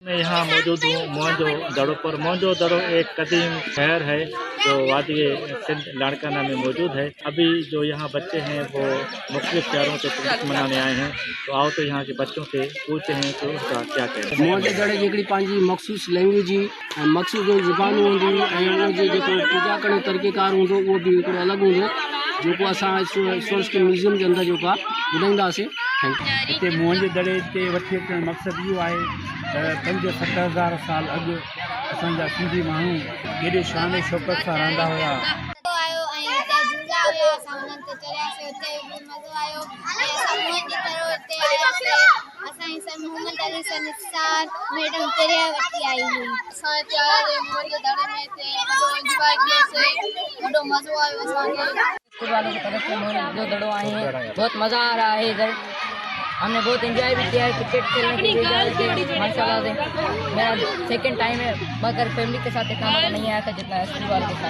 मैं यहाँ मौजूद हूँ मोहनजो दड़ो पर। मोहनजो दड़ो एक कदीम शहर है जो वादी सिंध लाड़काना में मौजूद है। अभी जो यहाँ बच्चे हैं वो मुख्तलिफ शहरों से पिकनिक मनाने आए हैं। तो आओ तो यहाँ के बच्चों से पूछते हैं कि उनका क्या कहना है। मोहन जे दड़े जी हिकिड़ी पंहिंजी मख़सूस लैंग्वेज हुई ऐं मख़सूस ज़ुबान हूंदी हुई ऐं उनजे जेको पूॼा करण जो तरीक़ेकार हूंदो उहो बि हिकिड़ो अलॻि हूंदो, जेको असां हिस्टोरिकल म्यूज़ियम जे अंदरि जेको आहे ॿुधाईंदासीं। हिते मोहन जे दड़े ते वठी अचण जो मक़सदु इहो आहे त 5-7 हज़ार साल अॻु असांजा सिंधी माण्हू केॾे शान शौकत सां रहंदा हुया। आयो ऐं हिते झूला हुया, असां उन्हनि ते चढ़ियासीं, उते बि मज़ो आयो ऐं असां मोहन जी दड़ो हिते आयासीं। असांजी sir Mohammad Ali sir Nisar madam Priya वठी आई हुई। असां हिते आयासीं मोहन जे दड़े में, हिते वॾो एंजॉय कयोसीं, वॾो मज़ो आयो असांखे। स्कूल वालों की तरफ से मोहन जो दड़ो आए हैं, बहुत मज़ा आ रहा है। इधर हमने बहुत एंजॉय भी किया है। क्रिकेट खेलने के लिए जा रहे थे। माशाल्लाह से मेरा सेकंड टाइम है, मगर फैमिली के साथ इतना मज़ा नहीं आया था जितना स्कूल वालों के साथ।